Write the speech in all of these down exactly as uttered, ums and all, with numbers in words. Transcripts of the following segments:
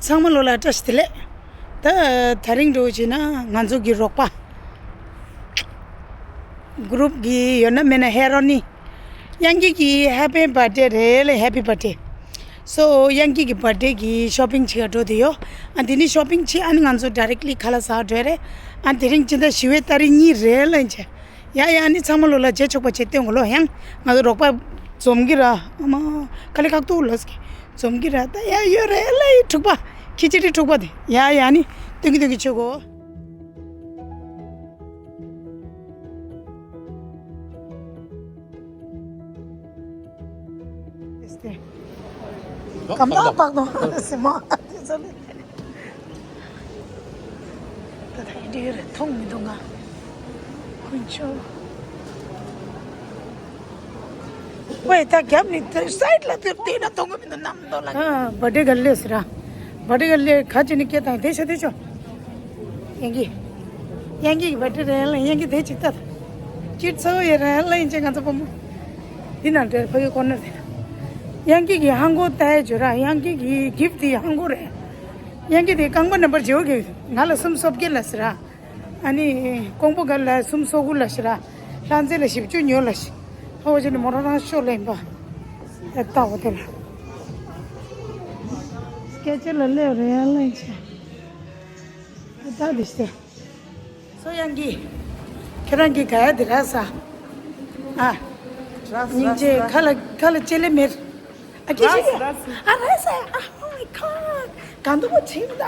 ཚང་མ་ལོ་ལ་བཀྲ་ཤིས་བདེ་ལེགས། ད་དེ་རིང་འགྲོ་བྱས་ན་ང་ཚོ་གི་རོགས་པ་གུ་རུབ་གི་ཡོད་ན་མེད་ན་ཧེ་རོ་ནི། དབྱངས་སྐྱིད་ཀྱི་ཧེ་པི་བར་ཐི་ཌེ་རེད་ལ། ཧེ་པི་བར་ཐི་ཌེ། སོ་དབྱངས་སྐྱིད་ཀྱི་བར་ཐི་ཌེ་གི་ཤོ་པིང་བྱེད་ག་འགྲོ་དེ་ཡོད། ཨ་དེ་ནི་ཤོ་པིང་བྱེད། ཨ་ནི་ང་ཚོ་ཌའི་རེག་ལི་ཁ་ལག་ཟ་འགྲོ་རེད། ཨ་དེ་རིང་སྤྱི་ཟླ་བཞི་པའི་ཏ་རིག་གཉིས་རེད་ལ་ཡིན་ཆེ། ཡ་ཡ་ནི་ཚང་མ་ལོ་ལ་རྗེས་ཆོག་པ་བྱེད་སྟོན་གོ་ལོ། ཡང་ང་ཚོ་རོགས་པ་འཛོམས་ཀྱི་ར། ཨ་མ་ཁ་ལི་ཁག་ཏུ་ལོས་ཀྱི་འཛོམས་ཀྱི་ར། ད་ཡ་ཡོད་རེད་ལ་ཡི་འཁྲུག་པ། ཁྱི་ཅི་རི་འཁྲུག་པ་དེ་ཡ་ཡ་ནི་སྟོན་གྱི་སྟོན་གྱི་ཆོག་གོ། ཀམ་ད་པག་ནོ་སི་མ་དེ་ཚོ་ལས། ད་ད་ཡིན་དེ་རེད། མཐོང་མི་འདུག་ང་། ཀུན་ཆོ། ཝེ་ད་རྒྱབ་ནི་དེ་སའིཌ་ལ་དེ་དེ་ན་མཐོང་གི་མི་འདུག་ནམ་མདོ་ལ། ཨ་བར་ཐི་ཌེ་ག་ལེ་སི་ར། བར་ཐི་ཌེ་ག་ལེ་ག་ཅི་ནི་སྐད་དང་དེ་ཆ་དེ་ཆོ། དབྱངས་སྐྱིད། དབྱངས་སྐྱིད་ཀྱི་བར་ཐི་ཌེ་རེད་ལ། དབྱངས་སྐྱིད་དེ་ཅིག་ལྟ། སྤྱིར་ཚ་བོ་ཡོད་རེད་ལ་ཡིན་ཅེ་ང་ཚོ་བུ་མོ། འདི་ནང་འདྲེར་ཕ་གི་ཀོ་ནར་དེ། དབྱངས་སྐྱིད་ཀྱི་ཧང་གོ་ལྟ་ཡ་བརྗོད་ར། དབྱངས་སྐྱིད་ཀྱི་གིཕ་དེ་ཧང་གོ་རེད། དབྱངས་སྐྱིད་དེ་རྐང་པ་རྣམ་པར་བརྗེ་བོ་གི་ང་ལ་སུམ་སོབ་སྐྱེ་ལ་ཟེར་ར། ཨ་ནི་ཀོང་པོ་ག་ལ་སུམ་སོ་དགུ་ལ་ཟེར་ར། ལྷ་མཛེས་ལ་བཞི་བཅུ་ཉོ་ལ་ཟེར། ཧ་བོ་ཅི་ནི་མོ་རང་རང་ཤོག་ལེན་པ། ཨེ་ལྟ་བོ་དེ་ལ། སྐད་ཆ་ལ་སླེབས་རེད་ལ་ཡིན་ཅེ། ཨ་ད་དེ་ཟེར། སོ་དབྱངས་སྐྱིད། ཁྱེད་རང་གིས་ག་ཡ་འདི་རག་ས། ཨ། རག་སོང་། སྙིང་རྗེ་རག་སོང་། ཁ་ལ་ཁ་ལ་ལྕེ་ལེ་མེར། ཨ་ཀྱི་ཤི། རག་སོང་། ཨ་རག་སོང་། ཨ། Oh my god། ག་འདུག་གོ་ཆིམ་ད།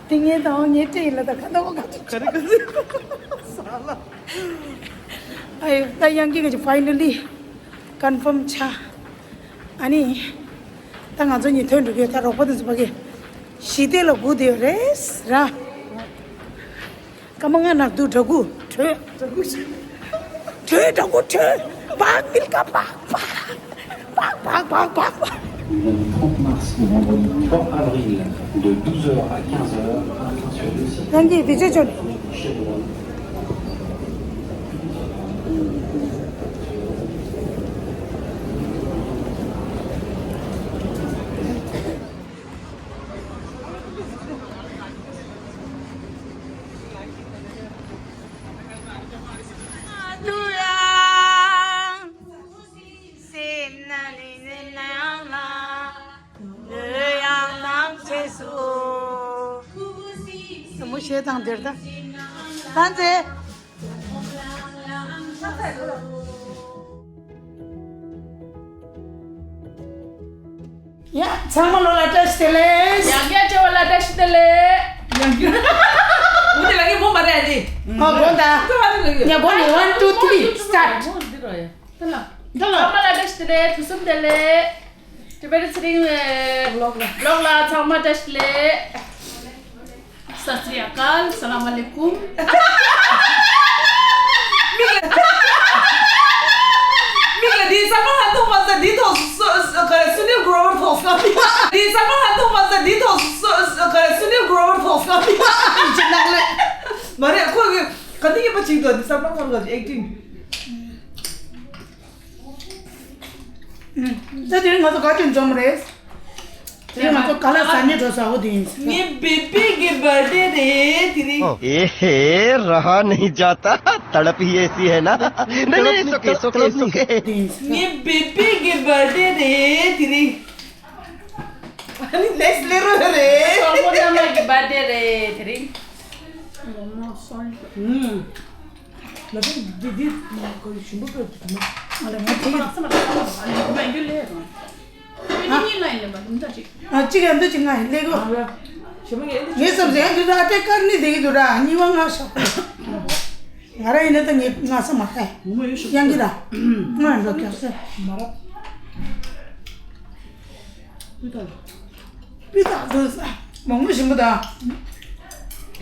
དེ་ངས་དང་ངས་སྤྲད་ཡིན་ལ། ད་ག་འདུག་གོ་ག་འདུག་ག་རེ་ག་རེ། ས་ལ། ཨ་ད་དབྱངས་སྐྱིད་ག་ཅིག་finally confirm ཆགས། ཨ་ནི། ད་ང་ཚོ་གཉིས་ཐོན་འགྲོ་གི་ཡོད། ད་རོགས་པ་དེ་ཚོ་ཕ་གི་ཞི་བདེ་ལ་སྒུག་བསྡད་ཡོད་རེད་ར། སྐར་མ་ལྔ་ནང་དུ་འདྲ་སྐུ་བྲོས། འདྲ་སྐུ་ཞིག་བྲོས། འདྲ་སྐུ་བྲོས། བག་མིལ་ཀ་བག་བག་བག་བག་བག་བག་བག། Du lundi trente mars au vendredi trois avril, de douze heures à quinze heures, un train sur deux circule. རང་གིས་དེ་ཆོས་ཆོས། མོ་ཤེས་དང་དེར་ད། ད་ཚེ། ཡ། ཚང་མ་ལོ་ལ་བཀྲ་ཤིས་བདེ་ལེགས། ཡང་བསྐྱར་བཅར་བ་ལ་བཀྲ་ཤིས་བདེ་ལེགས། ཡང་བསྐྱར། འོ་དེ་ལ་ངས་མོ་མ་རེད་ཨ་ནི། ཨ་གོ་ད། ཡ་གོ་ནི། One, two, three, start། ད་ལ། ད་ལ། ཚང་མ་ལ་བཀྲ་ཤིས་བདེ་ལེགས། དུས་གསུམ་བདེ་ལེགས། ཊི་བེཊ་ཚེ་རིང་ཝི་ལོག་ལ། ལོག་ལ་ཚང་མ་བཀྲ་ཤིས་བདེ་ལེགས། སཏ་སི་རི་ཨ་ཀལ། སཱ་ལམ་ཨ་ལེ་ཀུམ། མིག་ལ། མིག་ལ་འདི་གསར་པ་ཧ་ཐོག་མ་ཟ། འདི་ཐོག་སུ་ནིལ་གོ་རོ་བར་ཐོག་ས། འདི་གསར་པ་ཧ་ཐོག་མ་ཟ། འདི་ཐོག་སུ་ནིལ་གོ་རོ་བར་ཐོག་ས། ཅི་ནག་ལེ། མ་རེད། ཁོ་གི་ག་འདི་ཡིན་པ་ཅིག་ཏུ་འདི་གསར་པ་ཧ་ཐོག་ཨེག་ཊིང་། ད་དེ་རིང་ང་ཚོ་ག་ཅུང་འཛོམས་རེད། དེ་རིང་ང་ཚོ་ག་ལ་ཟ་ནས་འགྲོ་ཟ་འོ་དེ་ཡིན། ངའི་བེ་བི་གི་བར་ཐི་ཌེ་རེད་དེ་རིང་། ए हे, रहा नहीं जाता, तड़प ही ऐसी है ना। नहीं, नहीं, it's okay, it's okay, it's okay। དེ་ཡིན། ངའི་བེ་བི་གི་བར་ཐི་ཌེ་རེད་དེ་རིང་། ཨ་ནི་ནེག་སི་ལེ་རོ་རེད། སོག་པོ་མནའ་མ་གི་བར་ཐི་ཌེ་རེད་དེ་རིང་། ཨུམ། ལ་དེ་འདི་འདི་ཁོ་ཞིམ་པོ་སྤྲད་ཐུབ་ན། ང་ལ་ང་ཐིག་ཨ། གཅིག་ཡང་འདི་གཅིག་ང་ཡིན་ལེ་གོ། ཞིམ་པོ་ངས་འདི་ངས་བསམ་ཟེར་ཡང་འདི་ད་ཨ་ཏེ་དཀར་ནི་དེ་གི་འདུག་ར། གཉིས་པ་ང་ཤོག་ང་ར་ཡིན་ན་ད་ངས་ང་ས་མ་ཁ་ཡང་གི་ར། ང་འགྲོ་ཀྱང་ས་མ་ར། སྤུས་དག་འདུག་ས། མང་པོ་ཞིམ་པོ་དང་།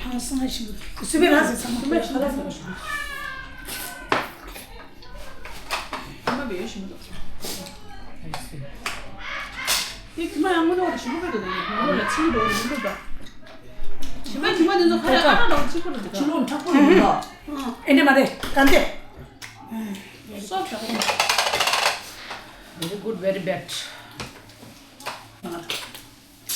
ཧང་སང་ཞིམ་པོ། སུ་པའི་ར་ཟེར་ས་མ། སུ་པའི་ཧ་ལ་ས་མ་ཞིམ་པོ། ཁ་མ་བེ་ཞིམ་པོ་འདུག་དེ་ཁི་མ་ཡང་ངོ་ནོར་ཞིམ་པོ་འདུག་ངོ་ལ་ཚིལ་འདྲ་བོ་འདུག་ད། ཞིམ་པོ་ཞིམ་པོ་འདི་ཚོ་ཁ་ལ་ཁ་ལ་འདྲ་བོ་གཅིག་པོ་འདུག་ད། ཕྱི་ལོགས་མཁྲེགས་པོ་འདུག་ད། ཨེ་འདྲ་མ་རེད་གན་དེ། སོབ་ཞོག Very good, very bad།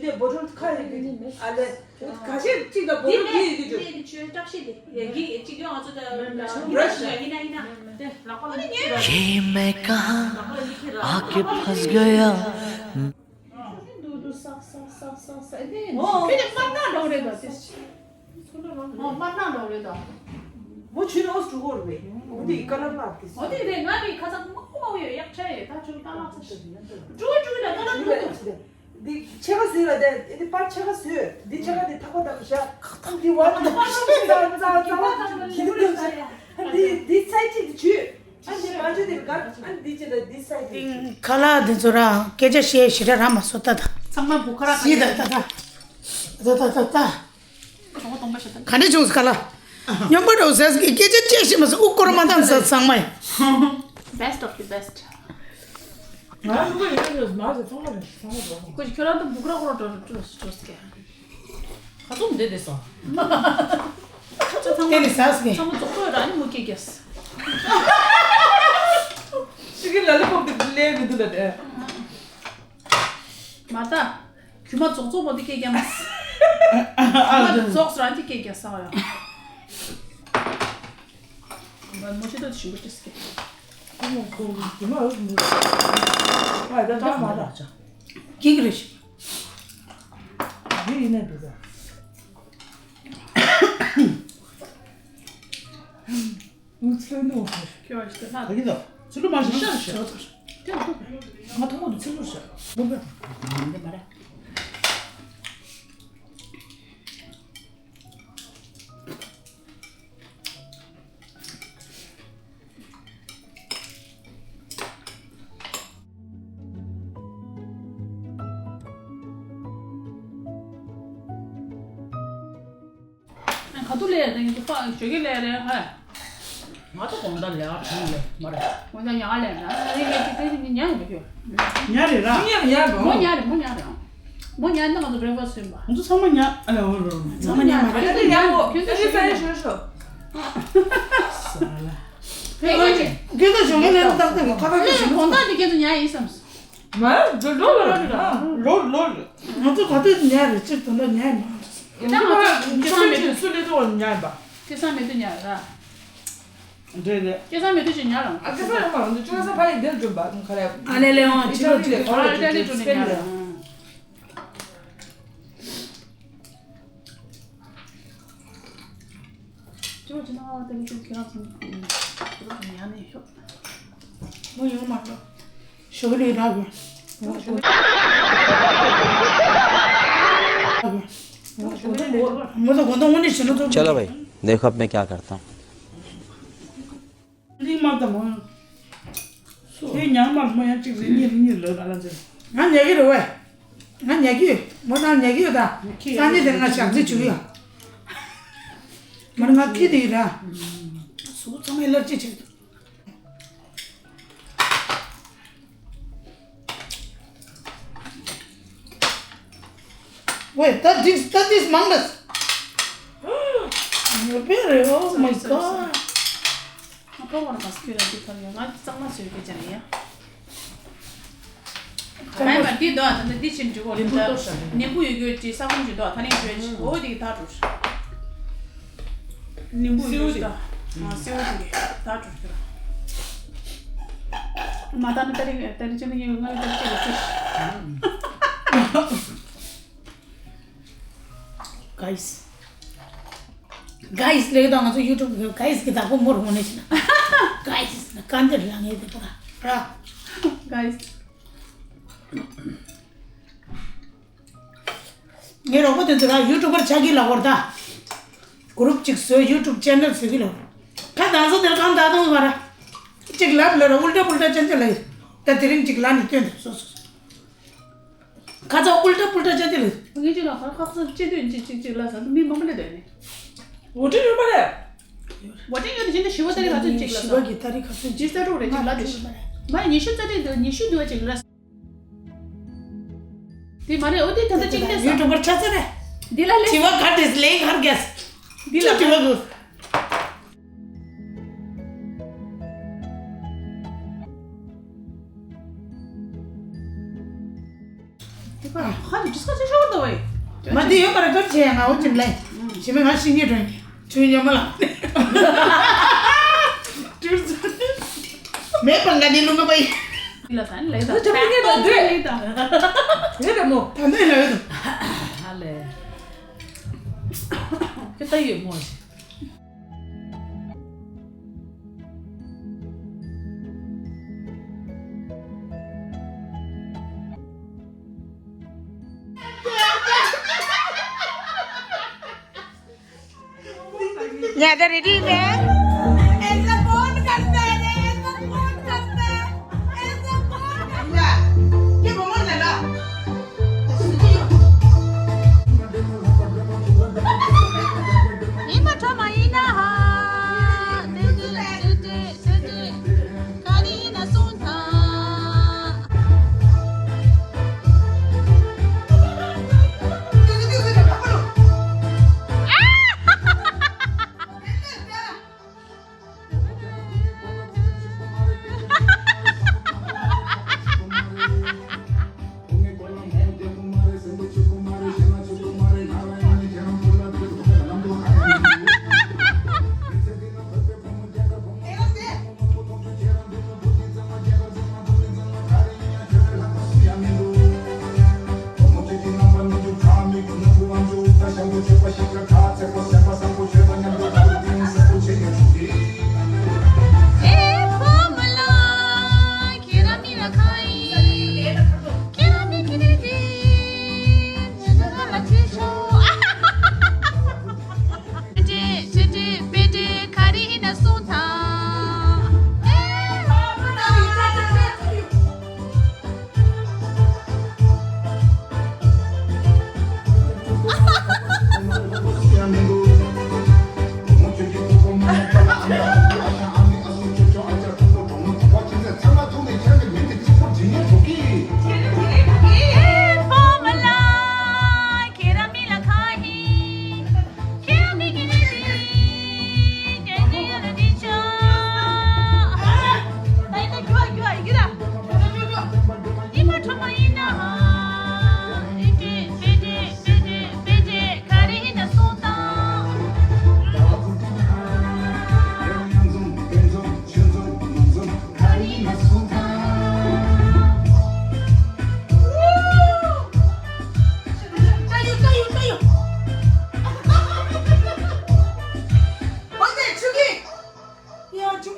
ཡོད་དེ་བོ་ཊལ་ཁ་ཡོད་དེ་ཨ་ལེ། ཁ་ཤས་གཅིག་ལ་བོ་ཊལ་འདི་ཡོད་དེ་ཆོས་བཀྲ་ཤིས་དེ་ཡ་གི་གཅིག་ཡོད་ང་ཚོ་ད་ར་ཤི་ཡ་ཡིན་ན་ཡིན་ན་དེ་ལག་པ་ལ་ཉོས། ये मैं कहाँ आके फंस गया। འདུག་འདུག་ས་ས་ས་ས་ས་ཨེ་དེ་ཁྱོད་ཀྱི་དམར་ནག་འདྲ་བོ་རེད་ད་དེ། ཨོ་དམར་ནག་འདྲ་བོ་རེད་ད། མོ་ཆུ་ནོ་སུ་གོ་རེད། འོ་དེ་ཀ་ལར་ལ་དེ། འོ་དེ་རེད། ང་དེ་ཁ་ཚ་མང་པོ་མང་པོ་ཡོད། ཡག་ཆ་ཡོད། ད་ཆུ་ཀ་ལར་ཚ་ཆ་ཡོད་ད། ཀྲུ་ཀྲུ་ལ་ཀ་ལར་ཀྲུ་ཀྲུ། འདི་ཕྱེད་ཀ་བཟོས་ལ་དེ་འདི་པར་ཕྱེད་ཀ་བཟོས། འདི་ཕྱེད་ཀ་དེ་ཐག་པ་དང་བཞག་འདི་བར་དུ་ཙ་ཙ་ཙ་ཙ་འདི་འདི་ཚད་གཅིག་དེ་ཆུ། ཨ་འདི་མ་ཆུ་དེ་ག་ཨ་འདི་ཅི་ལ་འདི་ཚད་གཅིག་དེ་ཆུ། ཁ་ལག་འདི་ཚོ་ར་སྐད་ཆ་བཤད་ཞེ་དྲག་ར་མ་སོ་ད་ད། ཚང་མ་བུ་ཁ་ར་སི་ད་ད་ད་ད་ད་ད་ད། གྲོགས་སྟོང་པ་ཞིག་དང་། ག་འདྲ་བྱུང་སྐ་ལ། སྙོམས་པོ་འགྲོ་ཟེར་གི་སྐད་ཆ་བཅད་ཤེས་མ་སོང་། དབུ་སྐོར་མ་བཏང་ཟེར་ཚང་མ་ཡིན། Best of the best. ང་ལ་སུ་ག་ཡོད་ཡོད་མ་ཟེར་ཚང་མ་རེད་ཚང་མ་རེད། ཁོ་ཞིག་ཁྱོད་རང་ད་འབུ་གྲོགས་རོགས་འགྲོ་རོགས་འགྲོ་ཟེར་གི། ཁ་ཚོམ་བསྡད་བསྡད་སོང་། ཁ་ཚོམ་ཚང་མ་དེ་ནི་ཟ་ཟེར་གི། ཚང་མ་རྫོགས་པོ་ཡོད་ར་ནི་མུ་སྐད་རྒྱས། ཅི་གི་ལ་ལི་པོབ་དེ་ལས་མི་འདུག་ལ་དེ། མ་ད། རྒྱུ་མ་རྫོགས་རྫོགས་པོ་འདི་སྐད་རྒྱག་མ་སྲིད། རྒྱུ་མ་རྫོགས་རང་འདི་སྐད་རྒྱག་ས་ཡ། མ་མོ་ཆེ་ཏོ་ཞིམ་པོ་ཅི་སྐད། རྒྱུ་མ་རུ་མི་རུ། ཨ་ད་ད་མ་ད། སྐད་ཀྱི་རེ་ཞིག་འདི་ཡིན་ནས་འདུག་ད། ཚིལ་ལུ་ནོ། ཁྱོད་ཀྱི་ད་ད་གི་ད་ཚིལ་ལུ་མ་ཞིག་ཤ་ཤ། ང་ཐོག་མ་དུ་ཚིལ་ལུ་ཤ། འདི་མ་རེད། ག་དུ་ལས་རེད་ངས་ཚོ་ཕ་ཞོ་གི་ལས་རེད་ཧ། ང་ཚོ་གོང་ད་ལས་ཨ་ཐུང་ལས་མ་རེད། གོང་ད་ཉག་ལས་ན་རེད་ངས་ཚོ་དེ་ནི་ཉག་མི་ཁྱོད། ཉག་རེད་ར། ཉག་ཉག་མོ་ཉག་རེད་མོ་ཉག་རེད། མོ་ཉག་ན་ང་ཚོ་བྲེག་ཕ་སི་ཊི་ཟིན་པ། ང་ཚོ་ཚང་མ་ཉག་ཨ་ལས་འོ་རོ། ཚང་མ་ཉག་མ་རེད། ཁྱོད་ཚོ་ཉག་མོ་ཁྱོད་ཚོ་ཞོ་གི་ལས་ཞོ་ཞོ། ས་ལ། ཁྱོད་ཚོ་ཞོ་གི་ལས་ཏག་ཏག་གི་ཁ་པར་གི་ཞོ་གོང་ད་དེ་ཁྱོད་ཚོ་ཉག་ཡིན་བསམ། མ་ལོ་ལོ་ལོ་ལོ་ལོ་ལོ། ང་ཚོ་ག་དུས་ཉལ་རེད་ཅིག་དོན་དག་ཉལ་མ་རེད། ད་ང་ཚོ་སྐལ་བཟང་མེད་དུས་སུ་ལས་དུ་ཉལ་བ། སྐལ་བཟང་མེད་དུས་ཉལ་ར། འདྲེ་རེད། སྐལ་བཟང་མེད་དུས་ཅིག་ཉལ་ར། ཨ་སྐལ་བཟང་ཡོད་མ་རུང་དུས་སྐལ་བཟང་ཕ་ཡི་འདིར་འགྲོ་བ་ཁ་རེ། ཨ་ལེ་ལེ་འོང་ཅི་ལོ་ཅི་ལོ་ཨ་ལེ་ལེ་འགྲོ་ནས་ཉལ་ར། ཅི་ལོ་ཅི་ན་ཨ་ལེ་ལེ་ཁྱོད་ཁྱེད་རང་ཚོ་ཉལ་ནས་ཤོག་མོ་ཡོང་མ་འགྲོ། ཞོགས་ལས་རག་གི། མོ་ཚོ་གོ་ཐོང་དངོས་གནས་ཞེ་ན་ཚོ། चलो भाई, देखो अब मैं क्या करता हूँ। ལིང་མ་དང་མ། དེ་ཉང་མ་མོ་ཡང་གཅིག་རེ་གཉིས་རེ་གཉིས་ལོས་ཨ་ལ་ཚེ། ང་ཉལ་གི་རེད་བས། ང་ཉལ་གི་ཡོད། མོ་ནང་ཉལ་གི་ཡོད་ད། སང་ཉིན་དེ་ང་ཞག་རྩི་བྱུག་ཡ། མ་ནི་ང་ཁྱི་དེ་ཡིན་ར། གཟུགས་ཚང་མས་ལར་ཅི་བྱེད། Wait, that this, that this mangas. Very, oh my God. ང་ཕོ་བར་ག་སྐྱོད་ལ་འདི་ཁར་ཡོད། ང་གཙང་མ་བཟོས་ཀྱི་ཅན་ཡ། ག་ཡ་མ་འདི་འདུག་ད་ལྟ་འདི་ཕྱིན་འགྲིག་གོ་རེད་ད། ནི་བུ་ཡོད་གྱོད་ཅི་ས་ཁོམ་ཅི་འདུག་ད་ནི་གྱོད་ཅི་འོ་འདི་ད་འགྲོ། ནི་བུ་ཡོད་ད། ང་སེའུ་འདི་ད་འགྲོ་ཁྱོད། མ་ད་ནི་ད་རིང་ད་རིང་ཅི་ནི་ཡོད་ང་ཡོད་ད་ཅི་ལ་ཅི། Guys. Guys ལེགས་དང་ང་ཚོ་YouTube གི་guys གི་བདག་པོ་མོར་ཧོ་ནེ་ཤི་ན། Guys ན་ག་འདིར་ལ་ངེས་དེ་པོ་ར། Guys. ངའི་རོགས་པ་དེ་ཚོ་ར་YouTuber ཆགས་ཀྱི་ལ་བོར་ད། Group གཅིག་བཟོས་YouTube channel ཟེར་གི་ལ་བོར། ཁ་དང་ཚོ་དེར་གང་ད་དུང་མ་ར། གཅིག་ལབ་ལ་ར་ཨུལ་ཏྲ་པུལ་ཏྲ་ཅན་ཅན་ལ་ཡིན། ད་དེ་རིང་གཅིག་ལ་ནི་སྟོན་དུ་སོ་སོ། ཁ་ཚ་ཨུལ་ཏྲ་པུལ་ཏྲ་ཅན་དེ་ལ་ཡིན། ངས་ཅི་ལ་ཁ་ཁ་ཚ་ཅི་དོན་ཅི་ཅི་ཅི་ལ་ས་མི་མང་པོ་ལས་དོན་ནི། འོ་དེ་ཡོད་པ་རེད། འོ་དེ་ཡོད་དེ་ཅི་འདྲ་ཞི་བ་ད་རི་ཁ་ཚོན་ཅིག་ལ་ཞི་བ་གི་ད་རི་ཁ་ཚོན་ཅི་ས་འགྲོ་རེད་ཅིག་ལ་དེ་ཞི་མ་ཉི་ཤུ་ཙ་དེ་དོ་ཉི་ཤུ་དུ་བ་ཅིག་ལ། དེ་མ་རེད། འོ་དེ་ད་ལྟ་ཅིག་ལས་ཡུ་ཊུབ་པར་ཆ་ཚ་རེད། འདི་ལ་ལས། དྲི་བ་ག་དྲིས་ལེགས་ཧར་གེས། འདི་ལ་དྲི་བ་དགོས། དེ་པར་ཧ་ལས་དྲིས་ཁ་ཆེ་ཤོར་འདུག་བས། མ་དེ་ཡོད་པར་སྐབས་ཆེ་ང་འོ་ཅིམ་ལས། ཞི་མི་ང་ཤི་ཉེ་དྲོན། ཆུ་ཉོ་མ་ལ། མེད་པ་ང་ནི་ལུང་ག་པའི། ལ་ད་ནི་ལས་ད། ད་ནི་ལས་ད། ཡོད་རེད་མོ། ད་ནི་ལས་ད། ཧ་ལས། ཁྱོད་ད་ཡོད་མོ། ཉལ་ད་རེ་ཌི་མེད། ऐसा कौन करता है रे? ऐसा कौन करता है? ऐसा कौन करता है? ཉི་མ་ཁྲོ་མ་ཡིན་ན་ཧ། ཏེ་ཏེ་ཏེ་ཏེ་ཏེ་ཏེ། ག་རེ་ཡིན་ན་གསུངས་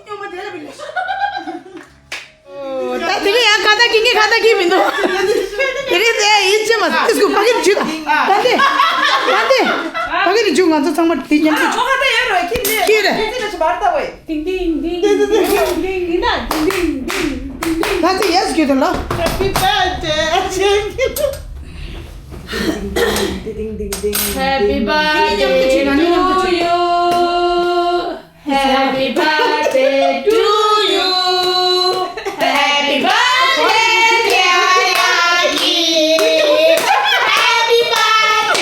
དང་ད་དེ་ག་ཡང་ཁ་ཏ་གི་ངའི་ཁ་ཏ་གི་མི་འདུག་དེ་རིང་དེ་ཡིན་ཅི་མ་ཏིས་ཀུ་ཕ་གིར་འཇུ་དང་ད་འདི་ད་འདི་ཕ་གིར་འཇུ། ང་ཚོ་ཚང་མ་དེ་མཉམ་དུ་འཇུ། ཁ་ཏ་ཡོད་རོ་ཁྱི་ནི་ཁྱི་རེད། ཁྱི་ནི་ཆུ་བར་ལྟ་བས། ཏིང་ཏིང་ཏིང་ཏིང་ཏིང་ཏིང་ཏིང་ཏིང་ཏིང་། ང་ཚོ་ཡས་གྱོད་དང་ལ། Happy birthday. Happy birthday to you. Happy birthday to you. Happy birthday, dear Yagi. Happy birthday.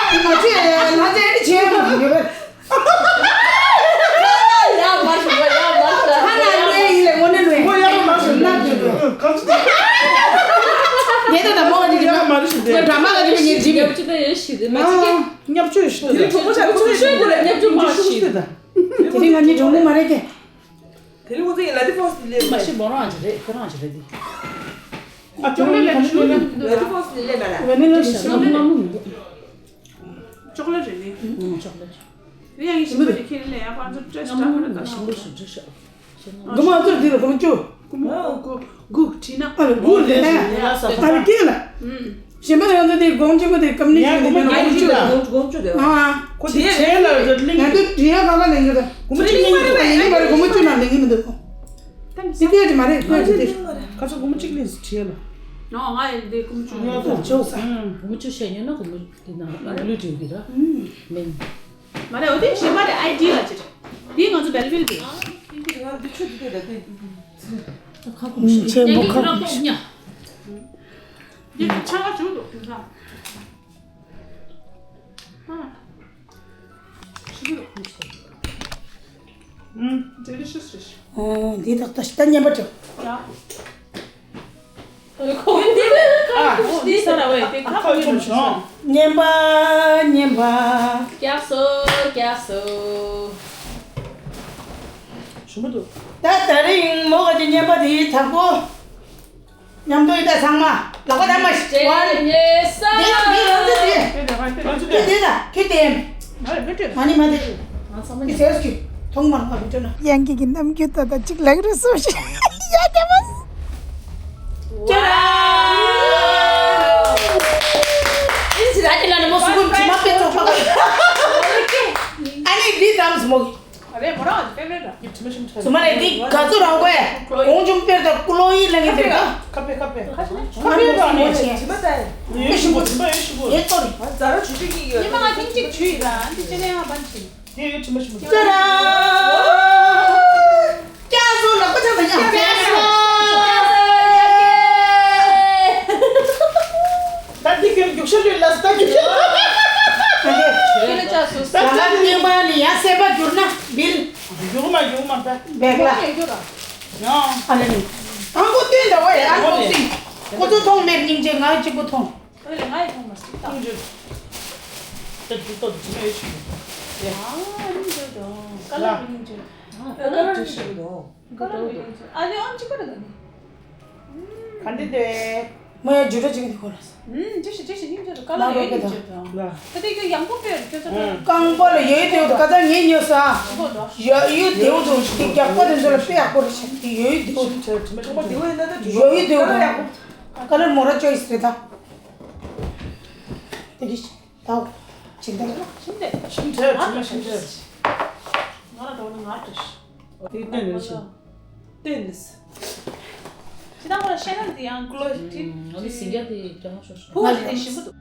ང་ཚོས་ལྷ་རྫས་ཨེ་འདྲ་བྱས་ཡོད་པ། ཡག་མ་ཞུ་བ་ཡག་མ་ཞུ་ཁ་ན་ལོས་ཡིན་ལས་ངོ་ནས་ལོས་ཡིན། ཁོ་ཡག་མ་ཞུ་ན་དུ་དུ། གང་ཚོད་དེ། ངས་ད་ལྟ་མོ་ག་ཅིག་ཡག་མ་རེད་ཞུ་དེ། ང་འདྲ་མ་ག་ཅིག་ངས་ཇི་མི། ཉབ་ཆུ་ད་ཡོད་ཤི་དེ་མ་ཅིག་གི། ཉབ་ཆུ་ཡོད་ཤི་དེ། དེ་རིང་གྲོགས་པོ་ཆགས་ཆུ་ཤོད་དགོས་ལ་ཉབ་ཆུ་མ་ཤི་དེ། དེ་རིང་ང་གཉིས་གྲོགས་པོ་མ་རེད་དེ། དེ་རིང་ཁོ་ཚོ་ཡི་ལ་དི་ཕོག་སི་ལས་མ་ཤི་བོ་རང་ཅི་རེད་ཁོ་རང་ཅི་རེད་དེ། ཨ་ཅོག་ལེ་ལ་ཤི་ལ་དི་ཕོག་སི་ལས་མ་ལ། ཝེ་ནི་ལ་ཤི་ལ་མ་མི་འདུག་ཅོག་ལེ་རེད་ནི། ཨུ་ཅོག་ལེ། རེད་ཡང་ཡིན་ཞིམ་པོ་རེད་ཁྱེད་ལས་ཡང་པང་ཚོ་སྤྲད་ཤི་ཏྲ་ཧ་ར་ད་ཤིང་ལོ་ཤིང་ཆུ་ཤ། ཤིང་ལོ། དགུ་མ་ཚོ་འདི་ལ་དགུ་མ་བཅུ། དགུ་མ་དགུ་དགུ་བྲིས་ན། ཨ་ལ་དགུ་ལས། ཨ་ལ་སྐྱེས་ལ། ཨུམ། གཞན་པ་ཡང་དུ་དེ་དགོང་གཅིག་པོ་དེ་སྐམ་ནི་ཡང་ཞིག་དགོང་མོ་དགོང་གཅིག་དགོང་གཅིག་དགོང་གཅིག་དེ། ཨ། ཁོ་དེ་བྱས་ལ་རེད་ལིང་། ང་ཚོ་དྲི་ཡ་ག་ག་ལེན་གྱི་དང་། དགོང་མོ་གཅིག་ལིང་མ་རེད། ཡིན་པ་རེད་དགོང་མོ་གཅིག་ནང་ལེན་གྱི་མི་འདུག་དེ་སྐད་ཀྱི་མ་རེད་ཁོས་ཀྱི་དེ། ཁ་ཚོ་དགོང་མོ་གཅིག་ལིང་བྲིས་ལ། ཨ་ང་ཡིན་དེ་དགོང་མོ་གཅིག་ལིང་། ང་ཚོ་ཆོག་ས། དགོང་མོ་གཅིག་བཤད་ཉན་ན་དགོང་མོ་དེ་ནང་ལུས་བྲིས་གི་ར། མིན། མ་རེད་འོ་དེ་གཞན་པ་རེད་ཨའི་ཌི་ཡ་ལ་ཅིག་རེད། དེ་ང་ཚོ་བེལ་ཝིལ་དེ། ང་འདི་ཆུ་དེ་དེ་ལ་དེ། ཁ་ཁུམ་ཤེས་མོ་ཁ་ཁུམ་ཤེས། འདི་ཆང་ཁ་བྱུང་འདུག་དེང་སང་། ཨ། ཞི་གི་རུ་ཁུམ་ཤེས། ཨུམ། ཌེ་ལི་ཤི་ཡས་རེད། ཨོ་འདི་དག་ད་ཤི་ད་ཉན་པ་བྱུང་། ཡ། ཁོ་འདི་ཁ་ཁུམ་ཤེས་ས་ར་བས་དེ་ཁ་ཁུམ་ཤེས། ཉན་པ་ཉན་པ། སྐྱག་སོ་སྐྱག་སོ། ཞུ་མི་འདུག་ད་དེ་རིང་མོ་ག་ཅིག་ཉན་པ་དེ་དང་པོ། མཉམ་དུ་ཡིན་ད་ཚང་མ་ལག་པ་དམ་པ་ཞིག་ཝན། དེ་ཡང་དེ་ཡང་དེ་དེ། དེ་དེ་ད་ཁྱེད་དེ། ང་ནི་མ་དེ། ང་ཟེར་གི་ཐོང་མ་ལ་བི་ཏྲ་ན། ཡང་གི་གི་ནམ་རྒྱུན་ད་ད་ཅིག་ལེགས་རེད་སོ་ཞིག་ཡ་དེ་མ། ཅོ་ར། ཨིན་ཅི་ད་ཅི་ལ་ནི་མོ་སུ་གུམ་ཅི་མ་པེ་ཅོ་པ། ཨ་ནི་འདི་དམ་སུ་མོ་གི། ཨ་རེ་མོ་རང་ཨ་ཅི་ཕེབས་རེད་ད། སུ་མ་ནས་འདི་ག་ཚོད་རང་གོ་ཡ། གོང་ཆུང་དཔེར་ད་ཀུ་ལོ་ཡི་ལ་ངེ་དེ་ད། ཁ་པེ་ཁ་པེ། ཁ་པེ་རང་ནས་ཅི་མ་ད་ཡ། ཡོད་ཤི་གོ་ཅི་མ་ཡོད་ཤི་གོ། ཡོད་ཏོ་རེད། ཛ་ར་ཆུ་ཆུ་གི་ཡོད། ཉི་མ་ང་ཐེངས་གཅིག་ཆུ་ཡི་ར་འདི་ཅི་ནས་ཡང་བན་ཆི། དེ་ཡོད་དྲི་མ་ཞིམ་པོ། ཅོ་ར། སྐྱ་སོ་ལག་པ་ཆག་ས་ཡ། སྐྱ་སོ། ད་འདི་ཁྱོད་རྒྱུག་ཤར་ལུས་ལ་ད་རྒྱུག་ཤར། ད་ལ་ལ་རྙིང་པ་ནི་ཡང་སེམས་པ་འགྱུར་ན་འབིལ། རྒྱུག་མ་རྒྱུག་མ་ད། བེག་ལ། ཡང་། ཨ་ལེ་ནི། དང་པོ་སྟོན་འདྲ་བ་ཡ་ཨ་ལོ་སི། ཁོ་ཚོ་མཐོང་མེད་སྙིང་རྗེ་ང་གཅིག་པུ་མཐོང་། ཨོ་ལེ་ང་ཡི་ཐོག་མ་སྲིད་དང་། ཀུན་སྤྱོད། ད་དུ་ཏོ་དུ་མེ་ཤི། ཨ་སྙིང་རྗེ་དང་། ཀ་ལ་སྙིང་རྗེ། ཀ་ལ་དུ་ཤི་དང་། ཀ་ལ་སྙིང་རྗེ། ཨ་ལེ་ཨོན་ཅི་ཀ་ར་ག་ནི། ག་འདི་དེ། མོ་ཡ་ཇུ་ར་ཅིག་འདི་ཁོ་ལ་ས། ཨུམ་ཅི་ཤི་ཅི་ཤི་སྙིང་རྗེ་དང་ཀ་ལ་ཡོད་སྙིང་རྗེ་དང་། ད་དེ་ཁྱོད་ཡང་པོ་དཔེ་རུ་ཁྱོད་ཚོ་ད། རྐང་པ་ལ་ཡོད་དེ་འདུག་ཀ་ད་ངས་ཉོས་ས། ཡོད་དེ་འདུག་དེ་རྒྱག་པ་དེ་ཚོ་ལ་དཔེ་ཡག་པོ་རེད་ཤག་དེ་ཡོད་དེ་འདུག་ཡོད་དེ་འདུག་ཀ་ལ་མོ་ར་ཅོ་ཡིས་རེད་ད། དེ་གི་ད་ཅིག་ད་ལ། ཤིན་ཏེ། ཤིན་ཏེ་ང་ལ་འགྲོ་ན་ང་ལྟ་ཤི། དེ་བསྟན་ནས་ཤི། བསྟན་ནས། ཅི་ད་ཁོ་ལ་ཤེས་ན་དེ་ཡང་ཀློ་ཤི་ཏི། ང་ལ་སིང་ག་དེ་ཀྱང་ཤོར་སོང་། ཕུ་བ་ལ་དེ་ཞིམ་པོ་འདུག་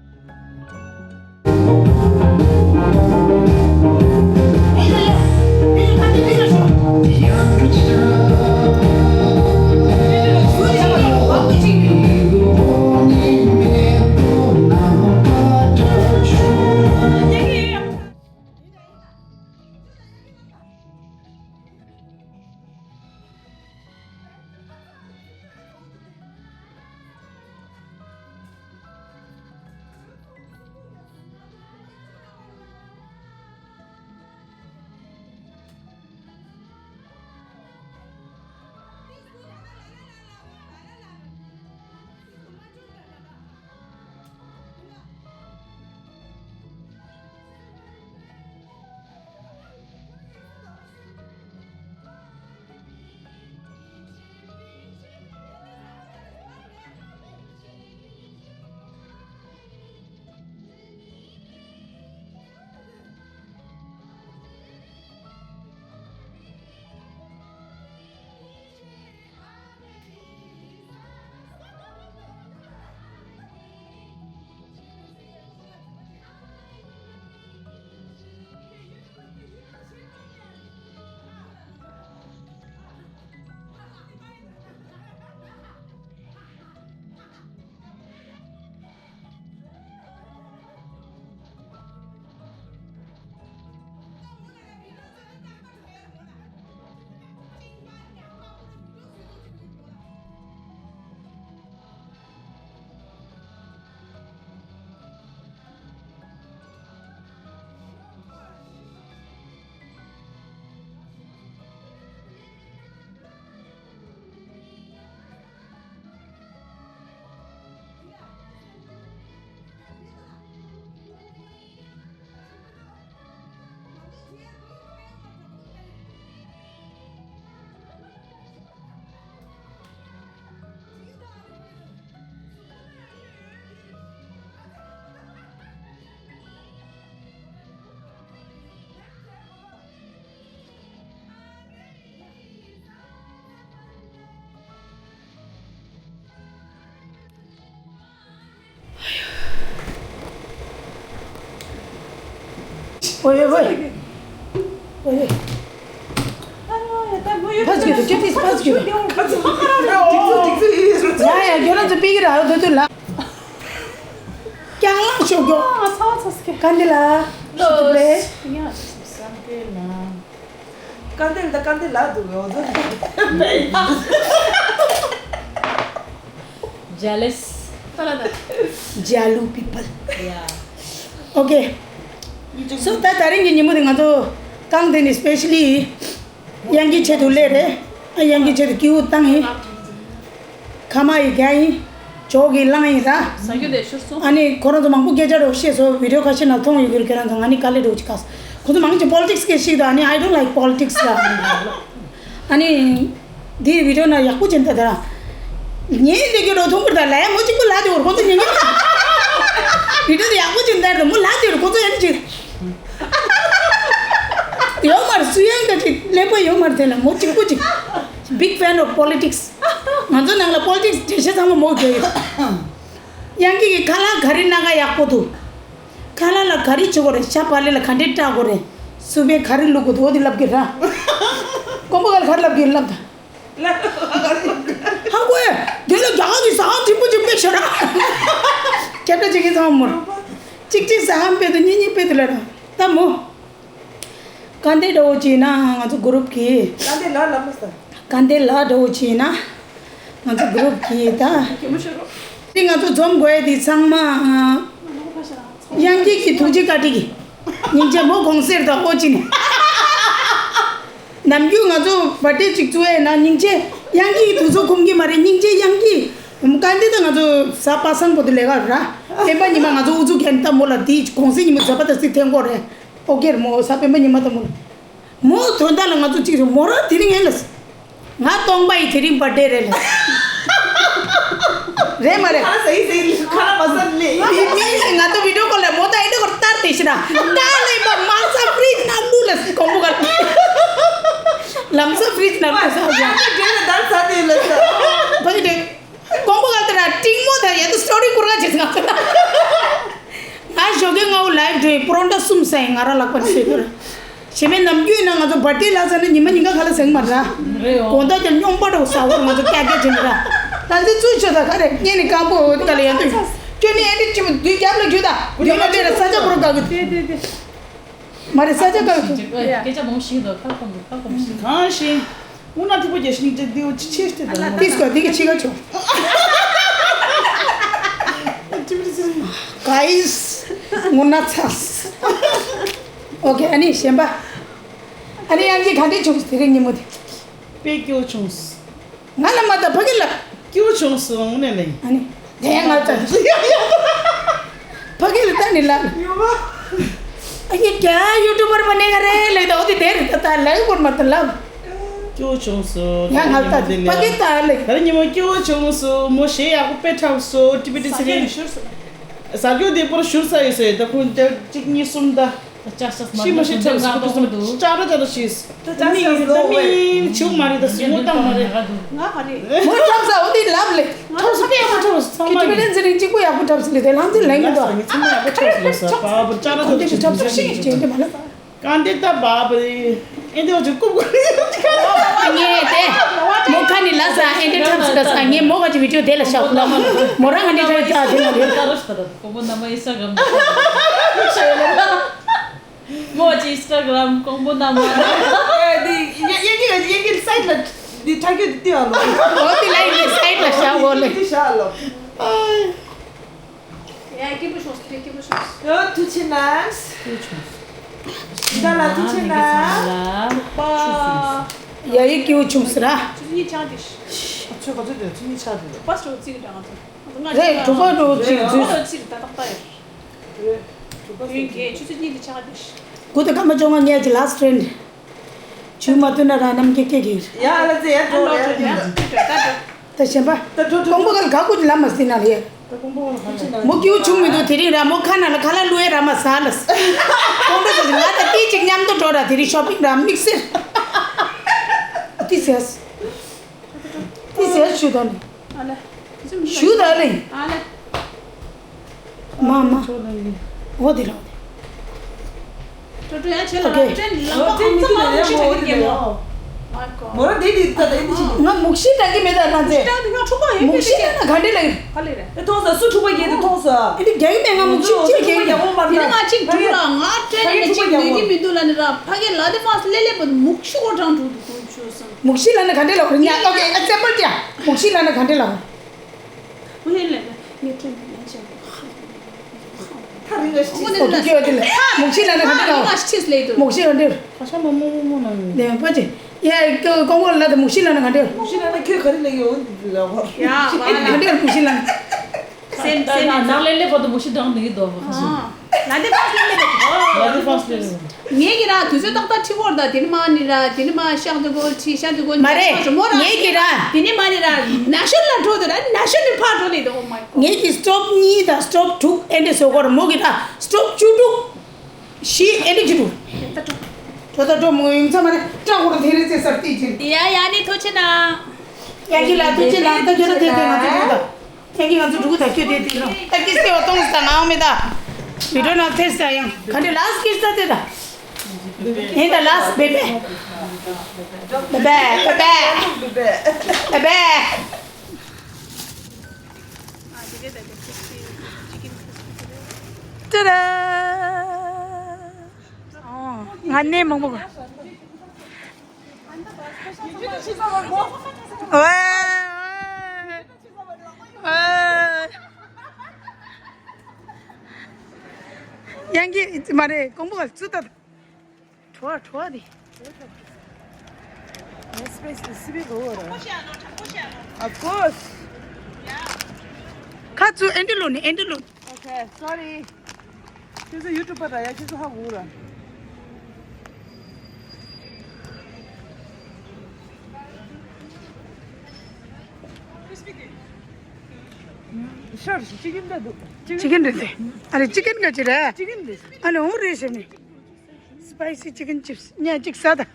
ཨོ་ཡོད་ཨོ་ཡོད། ཨོ་ཡོད། ཕ་ཅིག་རེད་ཅི་ཏིས་ཕ་ཅིག་རེད། ཡ་ཡ་ཁྱོད་རང་ཚོ་པི་ཀི་ར་ཨོ་དོ་དོ་ལ། ཀྱང་ལང་ཤོག་གྱོ། ཨ་ཚ་བ་ཚ་སྐད། ཀ་འདི་ལ། ལོ། ཡ་ས་འདི་ལ། ཀ་འདི་ལ་ཀ་འདི་ལ་འདུག་ཡོད་ཚོད། Jealous. Jealous people. Yeah. Okay. So ད་ད་རིང་གི་ཉིན་མོ་དེ་ང་ཚོ་གང་དེ་ནི་སི་པེ་ཤ་ལི་དབྱངས་ཀྱི་ཆེད་དུ་སླེབས་རེད། ཨ་དབྱངས་ཀྱི་ཆེད་དུ་སྐྱིད་པོ་བཏང་ཡིན། ཁ་མ་ཡི་རྒྱ་ཡིན། ཇོ་གི་གླང་ཡིན་ད། ཟ་རྒྱུ་དེ་ཤོར་སོང་། ཨ་ནི་ཁོ་རང་ཚོ་མང་པོ་སྐད་ཆ་རོགས་བཤད་སོང་། བི་ཌི་ཡོ་ཁ་ཤས་ནང་མཐོང་ཡོད་ཀྱི་རེད། ཁྱེད་རང་ཚོ་ང་ནི་དཀའ་ལས་འགྲོ་གི་ཁ། ཁོ་ཚོ་མང་ཆེ་པོ་ལི་ཊིག་སི་སྐད་བཤད་ཀྱི་འདུག་ཨ་ནི་I don't like politics ལ། ཨ་ནི། འདིའི་བི་ཌི་ཡོ་ནང་ཡག་པོ་ཅིག་འདུག་ད། ངས་འདི་གི་རོ་ཐུང་གུར་དང་ལ་ཡ་མོ་གཅིག་པུ་ལ་དེ་བར་ཁོང་ཚོ་ཉན་གི། བི་ཌི་ཡོ་དེ་ཡག་པོ་ཅིག་འདུག་ད་མོ་ལ་དེ་བར་ཁོང་ཚོ་ཡན་ཅིག་ཡོད་མར་སུ་ཡང་ག་ཅིག་ཀླད་པ་ཡོད་མར་དེ་ལ་མོ་གཅིག་པུ་ཅིག Big fan of politics. ང་ཚོ་ནང་ལ་པོ་ལི་ཊིག་སི་འགྲེལ་བཤད་ཚང་མ་མོ་རྒྱག་ཡོད། དབྱངས་སྐྱིད་ཀྱི་ཁ་ལག་ག་རེ་སྣ་ཁ་ཡག་པོ་འདུག་ཁ་ལག་ལ་ག་རེ་བྱེད་དགོས་རེད། ཤ་བག་ལེབ་ལ་ག་འདྲས་བཀྲ་དགོས་རེད། སུ་བས་ག་རེ་བླུག་དགོས་འདུག་འོ་དེ་ལབ་ཀྱི་ར། ཀོང་པོ་ག་ལ་ག་རེ་ལབ་ཀྱི་ལབ་ད། ཧ་གོ་ཡ། དེ་ལ་རྒྱ་གར་གྱི་ཟ་ཁང་ཆེན་པོ་ཅིག་དཔེ་ཤ་ར། ཁྱབ་བསྒྲགས་བྱེད་ཀྱི་ཚང་མ་མོར། གཅིག་གཅིག་ཟ་ཁང་དཔེ་དུ་གཉིས་གཉིས་དཔེ་དུ་ལ་ར། ད་མོ། སྐལ་ལྡན་འདྲ་བོ་ཅིག་ཡིན་ན་ང་ཚོ་གུ་རུབ་ཀྱི། སྐལ་ལྡན་ལགས་ལབ་མ་ས། སྐལ་ལྡན་ལགས་འདྲ་བོ་ཅིག་ཡིན་ན་ང་ཚོ་གུ་རུབ་ཀྱི་ད། གད་མོ་ཤོར་རོགས། དེ་ང་ཚོ་འཛོམས་དགོས་ཡ་དེ་ཚང་མ། དབྱངས་སྐྱིད་ཀྱི་ཐུགས་རྗེ་བཀའ་དྲིན་གྱིས། སྙིང་རྗེ་མོ་གོང་སེར་དང་ཨོ་ཅི་ནས། ནམ་རྒྱུན་ང་ཚོ་བར་ཐེ་ཅིག་བཙུགས་ཡ་ན་སྙིང་རྗེ་དབྱངས་སྐྱིད་ཀྱི་ཐུགས་ཚོ་ཁུམ་གྱི་མ་རེད། སྙིང་རྗེ་དབྱངས་སྐྱིད། སྐལ་ལྡན་ད་ང་ཚོ་གཟའ་པ་སངས་པོ་དེ་ལས་ཀ་ར། སྤེན་པ་ཉི་མ་ང་ཚོ་ཨུ་ཚུགས་མཁན་ད་མོ་ལ་དེའི་གོང་སེང་ཉི་མ་གཟའ་པ་ད་སི་ཐེན་གོ་རེད། ཨོ་ཀེ་རེད་མོ་གཟའ་སྤེན་པ་ཉི་མ་ད་མོ་ལ། མོ་དོན་དག་ལ་ང་ཚོ་གཅིག་རེད་མོ་རང་དེ་རིང་ངན་ལ། ང་སྟོང་པ་ཡི་དེ་རིང་བར་ཐེ་རེད་ལ། རེད་མ་རེད། ཨ་སེ་སེ་ཁ་ལ་མ་ཟ་ལེ། མི་མི་ང་ཚོ་བི་ཌི་ཡོ་ཁོ་ལ་མོ་ད་ཨེ་འདྲ་ཁོ་ལྟར་དེ་ཤི་ན། ད་ལེ་པ་མ་ས་ཕི་རིཇ་ནང་བླུགས་ལ་སི་གོང་པོ་ག་ལམ་ས་ཕི་རིཇ་ནང་བླུགས་ས་ཡ། ཨ་ནི་དེ་ལ་ད་ཟ་དེ་ལ་ཟ། ཕ་གི་དེ། ཀོང་པོ་ག་ལྟར་ཏིང་མོ་དང་ཡ་དུ་སི་ཊོ་རི་བསྐུར་ག་བྱེད་ང་། ང་ཞོགས་ཀས་ང་འུ་ལའིབ་འགྲོ་ཡི་པོ་རོན་ཊ་གསུམ་ཟ་ཡི་ང་རང་ལག་པ་ནས་ཟས་དགོས་ར། ཞེ་མེད་ནམ་རྒྱུན་ན་ང་ཚོ་བར་ཐེ་ལ་ཟ་ན་ཉི་མ་ཉིན་ག་ཁ་ལ་ཟེང་མ་ར། རེད་འོ། དགོང་དག་དེར་སྨྱོན་པ་འགྲོ་ཟ་བར་ང་ཚོ་ཀྱ་ཀྱ་བྱེད་ནི་ར། ད་ཚེ་ཚུར་ཤོད་ད་ག་རེ་ངས་ནི་རྐང་པོ་འོ་དེ་ག་ལ་ཡན་དུ། ཁྱོད་ནི་ཨེ་འདྲི་ཅི་མོ་དུས་རྒྱབ་ལ་རྒྱུ་ད། དུས་ལ་དེ་ར་ས་ཆ་བོར་ག་གི། དེ་དེ་དེ། མ་རེད་ས་ཆ་ག་གི། སྐད་ཆ་མང་ཞིག་འདུག་ཁ་སྐོམ་འདུག་ཁ་སྐོམ་ཞིག་གང་ཞིག་དངོས་གནས་ཐིག་པོ་རྒྱལ་ཞིང་ཅི་དེའུ་ཅི་ཆེ་སྟེ་ད་ལ་ཏིས་གོ་དེ་གི་ཆི་ག་ཆོ། གའིས། དངོས་གནས་ཚ། ཨོ་ཀེ་ཨ་ནི་གཞན་པ། ཨ་ནི་དབྱངས་སྐྱིད་ག་འདྲས་བྱུང་དེ་རིང་ཉིན་མོ་དེ། དཔེ་སྐྱོ་བྱུང་། ང་ལ་མ་ལྟ་ཕ་གི་ལ། སྐྱོ་བྱུང་སོང་ནས་ལེ། ཨ་ནི། དེ་ཡང་ང་ལྟ། ཕ་གི་ལ་ལྟ་ནི་ལ། ཡོད་པ། ཨ་ཡེ་ཀྱ་ཡུ་ཊུབ་པར་མ་ནེ་ག་རེ་ལེ་ད་འོ་དེ་དེ་རེད་ད་ལ་ཡུ་པར་མ་ལྟ་ལ། སྐྱོ་བྱུང་སོང་ཡང་ང་ལྟ་ཕ་གི་ལྟ་ལེ། ད་རེ་ཉི་མ་སྐྱོ་བྱུང་སོང་མོ་ཞེ་ཡག་པོ་དཔེ་འཁྲབ་སོང་ཏི་པི་ཏི་སི་རེད། ཟ་རྒྱུ་དེ་པོར་ཞུར་ས་ཡོད་སོང་ད་ཁོང་དེ་གཅིག་གཉིས་གསུམ་ད། ཤི་མ་ཤི་ཁྲབ་སུ་ཁུ་སུ་ཅ་ར་ཅ་ར་ཤིས། ད་མི་ད་མི་ཆུ་མ་རེད་ད་སུ་ངོ་བཏང་མ་རེད། ང་ག་རེད། མོ་ཁྲབ་ས་འོ་དེ་ལབ་ལེ། ཁྲབ་ས་པེ་མོ་ཁྲབ་ས་ཚང་མ་རེད། ཁི་ཏི་བེ་ཏན་ཟེར་རིང་གཅིག་པོ་ཡག་པོ་ཁྲབ་ས་ལེ་དེ་ལང་ཚེ་ལེང་མི་འདུག་ཚང་མ་ཡག་པོ་ཁྲབ་ས་ལེ་ས་པ་པ་ཅ་ར་ཅ་ར་ཤིས་ཁྲབ་ས་ཤིས་ཅེ་དེ་མ་ལ། གང་དེ་ད་བ་བ་རེད། ཨེ་འདི་བ་ཅུ་ཀུབ་ཀུབ་རེད། ངས་དེ་མོ་ཁ་ནི་ལ་ས་ཨེ་འདི་ཁྲབ་ས་ད་ས་ངས་མོ་ག་ཅི་བི་ཌི་ཡོ་དེ་ལ་ཤག་ལ་མོ་རང་ང་འདི་ཁྲབ་ཅ་དེ་ལ་རེད། ཀོང་པོ་རྣམ་པ་ཨིན་སི་ཊ་གྷ་རམ་ནང་ལ་ཡོད། ད་རོ་ཤི་ད་ད་ཀོང་པོ་རྣམ་པ་ཨིན་སི་ཊ་གྷ་རམ་ནང་ལ་ཡོད། མོ་ཅི་ཨིན་སི་ཊ་གྷ་རམ་ཀོང་པོ་རྣམ་པ་ནང་ལ། ཨེ་འདི་ཡ་ཡ་གི་ཡ་གི་སའིཌ་ལ་འདི་ཁྲ་གི་འདི་ཨ་ལོ། འོ་དེ་ལ་ཡི་སའིཌ་ལ་ཤག་འོ་ལེ། འདི་ཤག་ལོ། ཡ་སྐྱིད་པོ་བྱུང་སོང་། སྐྱིད་པོ་བྱུང་སོང་། ཡ་ཐུགས་རྗེ་གནང་། ཐུགས་རྗེ་གནང་། ད་ལ་ཐུགས་རྗེ་གནང་། པ། ཡ་ཡི་སྐྱིད་པོ་བྱུང་ཟེར་ར། ཆུ་ཚོད་གཉིས་ཆགས་ཏེ། ཨ་ཚོད་ག་ཚོད་དེ་ཆུ་གཉིས་ཆགས་དེ། པ་སོ་ཚིག་ར་ང་ཚོ། རེད་དྲུག་པ་དྲུག་ཅིག་ཚུད། པ་སོ་ཚིག་ད་ཏག་ཏག་ཡོད། རེད། དྲུག་པ་སོ་ཡིན་གྱི་ཆུ་ཚོད་གཉིས་དེ་ཆགས་ཏེ། གུ་དེ་ཀ་མ་ཅོ་ང་ངས་ཀྱི་ལ་སི་ཊི་ཕི་རེན་ཌི། ཇུས་མ་བཏོན་ན་རང་རྣམ་རྒྱལ་སྐད་ཀྱི། ཡ་ཨ་ལ་ཙེ་ཡ་འགྲོ་ཡ་འགྲོ་ཡ། ད་གཞན་པ། ད་འགྲོ་འགྲོ། ཀོང་པོ་ག་ལ་ག་ཀུ་ལ་མ་སྲིད་ན་ལེ། མོ་སྐྱིད་པོ་བྱུང་མི་འདུག་དེ་རིང་ར་མོ་ཁ་ནང་ལ་ཁ་ལག་བླུགས་ཡས་ར་མ་ཟ་ལ། ཀོང་པོ་ཟ་ཟི་ང་དང་ཏི་ཅིག་མཉམ་དུ་འགྲོ་ར་དེ་རིང་ཤོ་པིང་ར་དམིགས་བསལ། ཏི་ཟེར། ཏི་ཟེར་ཞུ་དང་། ཨ་ལེ། ཞུ་དང་ལེ། ཨ་ལེ། མ་མ། འོ་དེ་ར་འོ་དེ། ཀྲོ་ཀྲོ་ཡང་བྱེད་ལ་ཨོ་ཁེ། ཁྲེན་ལམ་པ་ཨོ་ཁྲེན་ཁམས་ཚང་མ་མུག་ཤི་ཁྲག་གི་རྒྱལ་མོ། མོ་ར་དེ་དེ་ད་དེ་དེ་ཅི། ང་མུག་ཤི་ཁྲག་གི་མེད་ད་ན་ཚེ། ཁྲག་དེ་ང་འཁྲུག་པ་ཡོད་མུག་ཤི་ཁྲག་ན་ག་འདྲ་ལ་ཡིན། ག་ལེ་རེད། དེ་མཐོང་ས་སུ་འཁྲུག་པ་རྒྱལ་དེ་མཐོང་ས། ཨེ་དེ་རྒྱལ་གི་མེད། ང་མུག་ཤི་ཅི་རྒྱལ་གི་མེད། དེ་ནི་ང་ཅིག་འཁྲུག་ར་ང་ཁྲེན་ནི་ཅིག་ལུས་ཀྱི་མི་འདུག་ལ་ནི་ར་ཕ་གི་ལ་དེ་ཕངས་ལེ་ལེ་པོ་མུག་ཤི་ཁོ་གྲང་འཁྲུག་འདུག་ཁོ་ཆུ་སང་། མུག་ཤི་ལ་ན་ག་འདྲ་ལ་རེད། ཉ་ཨོ་ཁེ་ཨེག་ཛམ་པལ་ཏི་ཡ། མུག་ཤི་ལ་ན་ག་འདྲ་ལ་རེད། ཨོ་ཧེ་ལེ་ལེ་ངས་ཁྲེན་ནི་ཅིག་ཐག་རིང་ལ་ཤི་ཨོ་ཁེ་ཁེ་ཨོ་དེ་ལ་མུག་ཤི་ལ་ན་ག་འདྲ་ལ། མུག་ཤི་ག་འདྲ། ཁ་ཤ་མ་མོ་མོ་མོ་ན་ཡོད། ལེ་པ་ཅེ། ཡ་ཀོང་ཀོང་ལ་ད་མུག་ཤི་ལ་ན་ག་འདྲ། མུག་ཤི་ལ་ན་ཁྱོད་ག་རེ་ལ་ཡོད་འདི་ལ་བ། ཡ་བ་ལ། ག་འདྲ་མུག་ཤི་ལ་ན། སེམས་སེམས་ནང་ལས་ལས་བར་དུ་མུག་ཤི་དང་འདི་གི་དོ་བ། ལ་དེ་ཕངས་ལེ་ལེ་པོ། ལ་དེ་ཕངས་ལེ་ལེ། ངས་ཀྱི་ར་དུས་ཚོད་ཏག་ཏག་ཁྲི་བོར་ད་དེ་ནི་མ་ནི་ར་དེ་ནི་མ་ཤག་དུ་གོ་ཁྲི་ཤག་དུ་གོ་མ་རེད། མོ་ར་ངས་ཀྱི་ར། དེ་ནི་མ་ནི་ར་ན་གཞོན་ལ་འགྲོ་དུ་ར་ན་གཞོན་ནི་ཕར་འགྲོ་ལེ་དོ། Oh my God. ངས་ཀྱི་སི་ཊོབ་གཉིས་དང་སི་ཊོབ་དྲུག་ཨེ་འདྲ་བཟོ་གོ་ར། མོ་གི་ར་སི་ཊོབ་བཅུ་དྲུག་བཞི་ཨེ་འདྲ་བཅུ་དྲུག་འགྲོ་ད་འགྲོ། མོ་ཡིན་ཚ་མ་རེད། སྐྲག་གོ་ར་དེ་རེད་ཚེ་སར་ཏི་ཅིན། ཡ་ཡ་ནི་ཐུགས་རྗེ་གནང་། ཡ་གི་ལ་ཐུགས་རྗེ་གནང་། ད་ཁྱོད་ར་དེ་དེ་ང་ཚོ་འགྲོ་ད། ཐེངས་ཀྱི་ང་ཚོ་འགྲོ་གི་ད་ཁྱོད་དེ་དེ་རོ། ད་ཀི་སི་ཏེ་བ་གཏོང་ས་ང་མི་ད། བི་ཌིའོ་ནང་ཐེར་ས་ཡང་ག་འདྲ་ལ་སི་ཀི་སི་ད་དེ་ད། ཡིན་ད་ལ་སི་བེ་བེ། བེ་བེ་བེ་བེ། བེ་བེ། ཏེ་ར། ང་ནས་མང་པོ། ཝེ། ཝེ། ཡང་གི་མ་རེད། ཀོང་པོ་ག་ཚུད་ད། བྲོ་བ་བྲོ་བ་དེ། ངའི་སི་པའི་སི་སི་པའི་གོ་བོ་ར། Of course. ཁ་ཚུ་ཨེ་འདྲ་ལོ་ནི་ཨེ་འདྲ་ལོ། Okay, sorry. ཁྱེད་ཚོ་ཡུ་ཊུབ་པ་ར་ཡ། ཁྱེད་ཚོ་ཧ་གོ་ར། ཤར་ཅི་ཀིན་འདྲ་འདུག་ཅི་ཀིན་འདྲ་འདུག་ཨ་རེ་ཅི་ཀིན་ག་ཅི་རེད། ཅི་ཀིན་འདྲ། ཨ་ལེ་འོ་རེད་ཞེས་ནི། Spicy chicken chips ཉ་གཅིག་ཟ་ད།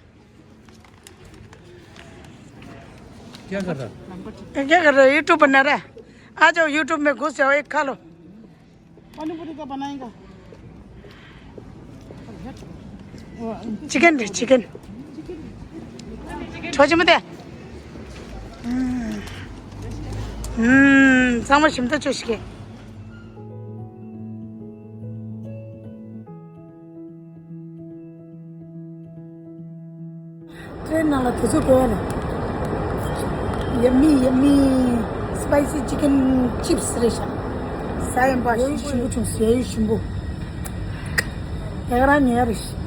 क्या कर रहा? क्या कर रहा है? YouTube बना रहा है। आ जाओ, YouTube में घुस जाओ, एक खा लो। पानी पूरी का बनाएगा। चिकन रे, चिकन। छोटे मत है। हम्म। हम्म, समझ में तो चुस्के। ཊེན་ནང་ལ་དུས་ཚོད་འགོར་ཡ་ལ། Yummy, yummy spicy chicken chips རེད་ཤག་ཟ་ཡིན་པ་ཞིམ་པོ་བྱུང་། ཟ་ཡུལ་ཞིམ་པོ། ཡ་ག་རང་ཉོ་ཡ་རེད་ཤག